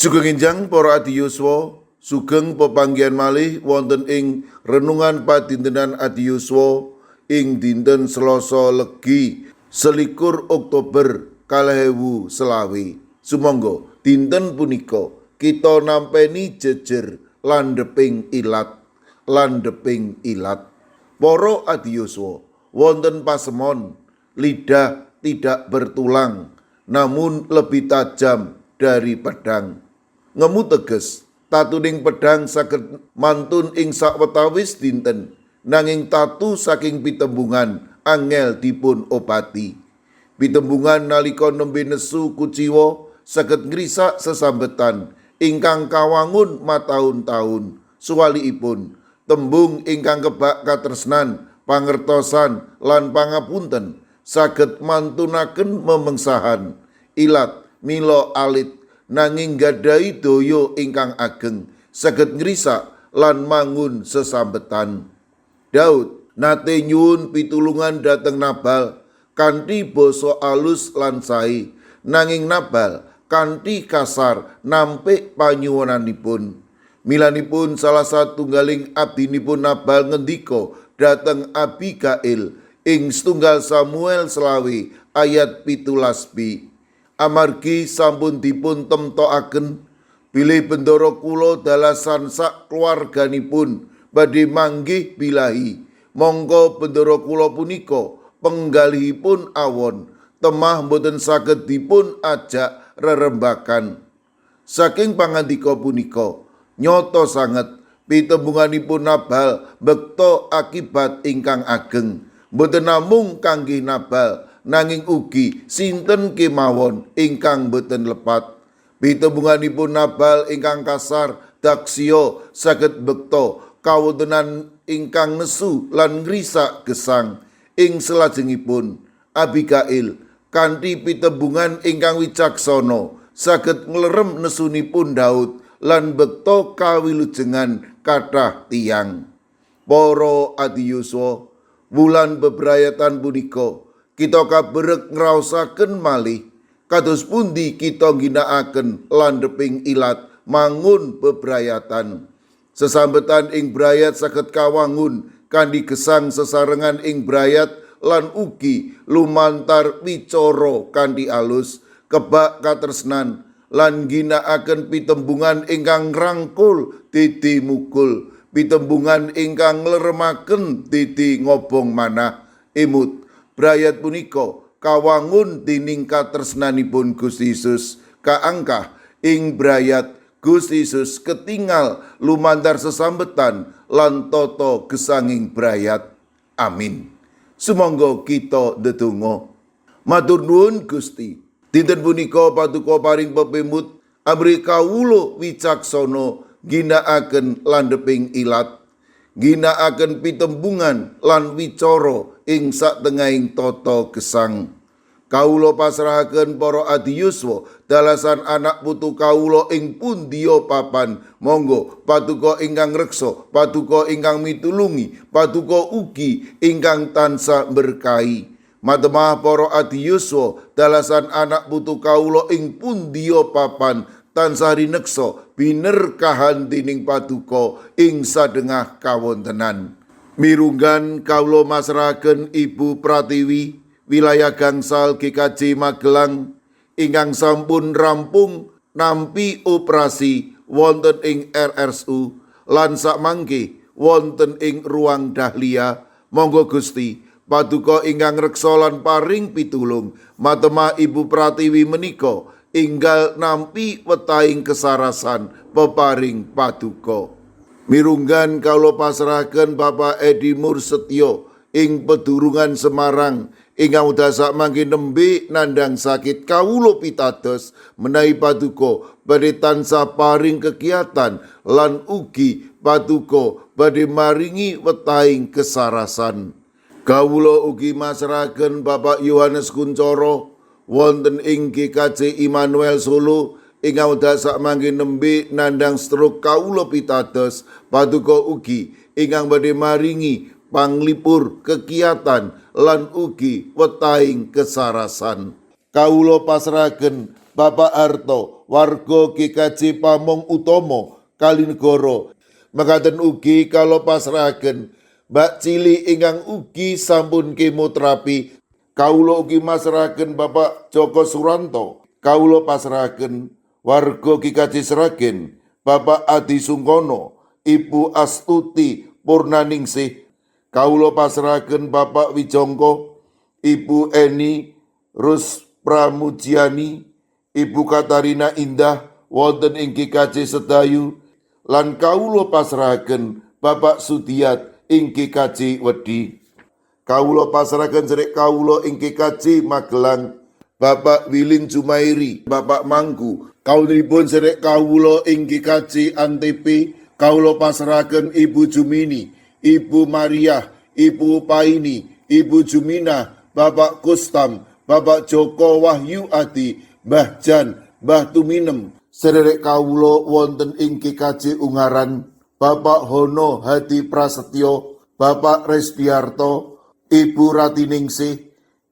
Sugeng enjang para adiyuswa, sugeng pepanggihan malih wonten ing renungan padintenan adiyuswa ing dinten Selasa Legi 21 Oktober 2025. Sumangga dinten punika kita nampeni jejer landheping ilat, landheping ilat. Para adiyuswa, wonten pasemon lidah tidak bertulang namun lebih tajam dari pedang. Ngemu teges, tatuning pedang saged mantun ing sawetawis dinten, nanging tatu saking pitembungan angel dipun obati. Pitembungan nalika nembe nesu kuciwa saged ngrisak sesambetan ingkang kawangun mataun-taun. Suwalikipun, tembung ingkang kebak katresnan, pangertosan lan pangapunten saged mantunaken memengsahan. Ilat mila alit nanging gadhahi daya ingkang ageng, saged ngrisak lan mangun sesambetan. Daud nate nyuwun pitulungan dhateng Nabal kanthi basa alus lan sae, nanging Nabal kanthi kasar nampik panyuwunanipun. Milanipun salah satunggaling abdinipun Nabal ngendika dhateng Abigail ing 1 Samuel 25 ayat 17b. Amargi sampun dipun temtokaken bilih bendara kula dalasan sak keluarganipun badhe manggih bilahi, mongko bendara kula punika penggalihipun awon, temah boten saged dipun ajak rerembakan. Saking pangandika punika nyata sanget pitembunganipun Nabal bekta akibat ingkang ageng, boten namung kangge Nabal nanging ugi sinten kemawon ingkang boten lepat. Pitembunganipun Nabal ingkang kasar daksya saged bekta kawontenan ingkang nesu lan ngrisak gesang. Ing salajengipun Abigail kanthi pitembungan ingkang wicaksana saged nglerem nesunipun Daud lan bekta kawilujengan kathah tiyang. Para adiyuswa, wulan bebrayatan punika kita kaberek ngraosaken malih kados pundi kita ngginakaken landheping ilat mangun bebrayatan. Sesambetan ing brayat saged kawangun kanthi gesang sesarengan ing brayat lan ugi lumantar wicara kanthi alus, kebak katresnan lan ngginakaken pitembungan ingkang ngrangkul dadi mukul, pitembungan ingkang ngleremaken dadi ngobong manah. Emut, brayat punika kawangun dening katresnanipun Gusti Yesus. Kaangkah ing brayat Gusti Yesus ketingal lumantar sesambetan lan tata gesanging brayat. Amin. Sumangga kita ndedonga. Matur nuwun Gusti. Dinten punika paduka paring pepimut amrih kawula wicaksana ngginakaken landheping ilat, ngginakaken pitembungan lan wicara ing satengahing tata gesang. Kawula pasrahaken para adiyuswa dalasan anak putu kawula ing pundiya papan. Monggo paduka ingkang reksa, paduka ingkang mitulungi, paduka ugi ingkang tansah berkahi. Matemah para adiyuswa dalasan anak putu kawula ing pundiya papan tansah rineksa binerkahan dening paduka ing sadengah kawontenan. Mirunggan kawula masrahaken Ibu Pratiwi wilayah Gangsal GKJ Magelang ingkang sampun rampung nampi operasi wonten ing RSU lan sakmangke wonten ing ruang Dahlia. Monggo Gusti paduka ingkang reksa lan paring pitulung. Matemah Ibu Pratiwi menika enggal nampi wetahing kesarasan peparing paduka. Mirunggan kawula pasrahaken Bapak Edi Mursetyo ing Pedurungan Semarang ingkang wekdal sakmangke nembe nandhang sakit. Kawula pitados menawi paduka badhe tansah paring kegiatan lan ugi paduka badhe maringi wetahing kesarasan. Kawula ugi masrahaken Bapak Yohanes Kuncoro wonten ing GKJ Immanuel Solo ingkang wekdal sakmangke nembe nandhang stroke. Kawula pitados paduka ugi ingkang badhe maringi panglipur kegiatan lan ugi wetahing kesarasan. Kawula pasrahaken Bapak Harto, warga GKJ Pamong Utomo, Kalinegoro. Mekaten ugi kawula pasrahaken Mbak Cili ingkang ugi sampun kemoterapi. Kawula ugi masrahaken Bapak Joko Suranto. Kawula pasrahaken warga GKJ Sragen, Bapak Adi Sungkono, Ibu Astuti Purnaningsih. Kawula pasrahaken Bapak Wijongko, Ibu Eni Rus Pramujiani, Ibu Katarina Indah wonten ing GKJ Sedayu, lan kawula pasrahaken Bapak Sudiat ing GKJ Wedi. Kawula pasrahaken sedherek kawula ing GKJ Magelang, Bapak Wilin Jumairi, Bapak Mangku. Kawulanipun sedherek kawula ing GKJ Antp, kawula pasrahaken Ibu Jumini, Ibu Maria, Ibu Paini, Ibu Jumina, Bapak Kustam, Bapak Joko Wahyu Adi, Mbah Jan, Mbah Tuminem. Sedherek kawula wonten ing GKJ Ungaran, Bapak Hono Hadi Prasetyo, Bapak Resdiarto, Ibu Ratiningsih,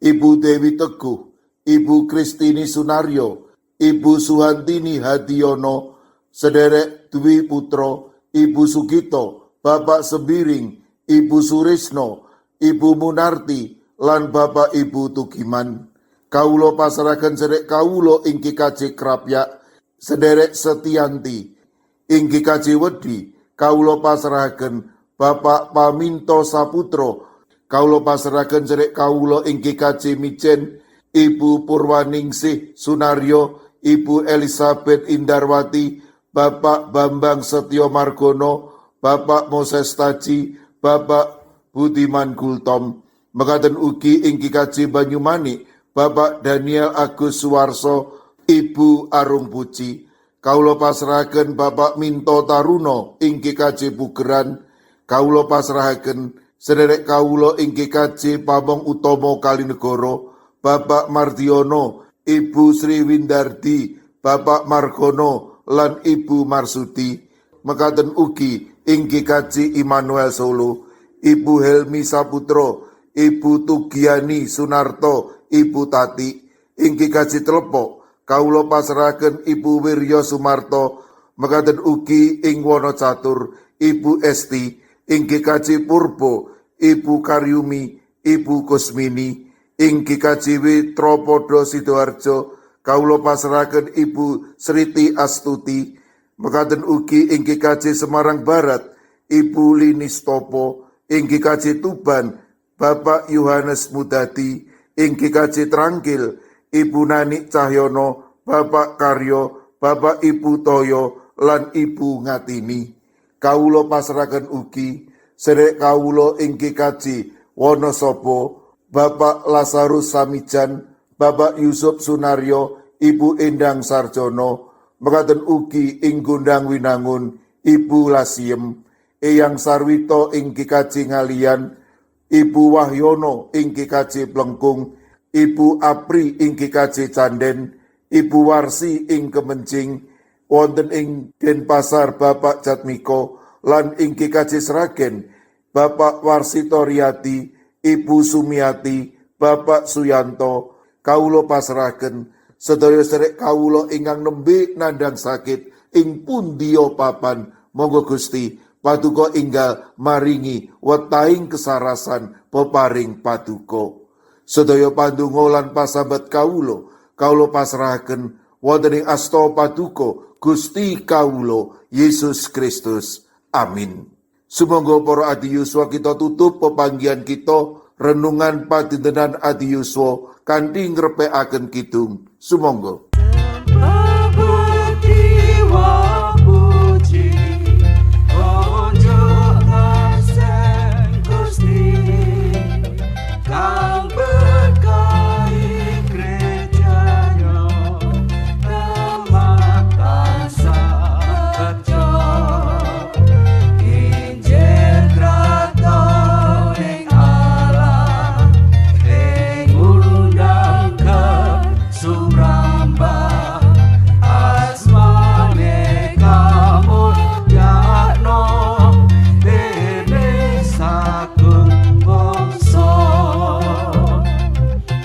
Ibu Dewi Teguh, Ibu Kristini Sunaryo, Ibu Suhantini Hadiono, Sederek Dwi Putro, Ibu Sugito, Bapak Sembiring, Ibu Surisno, Ibu Munarti, lan Bapak Ibu Tugiman. Kawula pasrahaken sederek kawula ing GKJ Krapyak, sederek Setianti, ing GKJ Wedi, kawula pasrahaken Bapak Paminto Saputro, kawula pasrahaken sederek kawula ing GKJ Mijen, Ibu Purwaningsih Sunaryo, Ibu Elizabeth Indarwati, Bapak Bambang Setyo Margono, Bapak Moses Taji, Bapak Budiman Gultom. Mekaten ugi ing GKJ Banyumanik, Bapak Daniel Agus Suwarso, Ibu Arung Puji. Kawula pasrahaken Bapak Minto Taruno ing GKJ Pugeran. Kawula pasrahaken sederek kawula ing GKJ Pamong Utomo Kalinegoro, Bapak Mardiono, Ibu Sri Windardi, Bapak Margono, lan Ibu Marsudi. Mekaten ugi ing GKJ Immanuel Solo, Ibu Helmi Saputro, Ibu Tugiani Sunarto, Ibu Tati. Ing GKJ Telepok, kawula pasrahaken Ibu Wiryo Sumarto. Mekaten ugi ing Wonocatur, Ibu Esti. Ing GKJ Purbo, Ibu Karyumi, Ibu Kusmini. Ing GKJW Tropodo Sidoarjo, kawula pasrahaken Ibu Sriti Astuti. Mekaten ugi ing GKJ Semarang Barat, Ibu Linis Topo. Ing GKJ Tuban, Bapak Yohanes Mudadi. Ing GKJ Trangkil, Ibu Nani Cahyono, Bapak Karyo, Bapak Ibu Toyo, lan Ibu Ngatini. Kawula pasrahaken ugi sedherek kawula ing GKJ Wonosobo, Bapak Lazarus Samijan, Bapak Yusuf Sunaryo, Ibu Endang Sarjono. Mekaten ugi ing Gondang Winangun, Ibu Lasiem, Eyang Sarwito ing GKJ Ngalian, Ibu Wahyono ing GKJ Plengkung, Ibu Apri ing GKJ Canden, Ibu Warsi ing Kemencing, wonten ing Denpasar Bapak Jatmiko, lan ing GKJ Sragen, Bapak Warsito Riyadi, Ibu Sumiati, Bapak Suyanto. Kawula pasrahaken sedaya sedherek kawula ingkang nembe nandhang sakit ing pundiya papan. Monggo Gusti Paduka enggal maringi wetahing kesarasan peparing paduka. Sedaya pandonga lan pasambat kawula, kawula pasrahaken wonten ing asta paduka Gusti kawula Yesus Kristus. Amin. Sumangga para adi yuswa, kita tutup pepanggihan kita renungan padintenan adi yuswa kanthi ngrepekaken kidung. Sumangga. Bukti.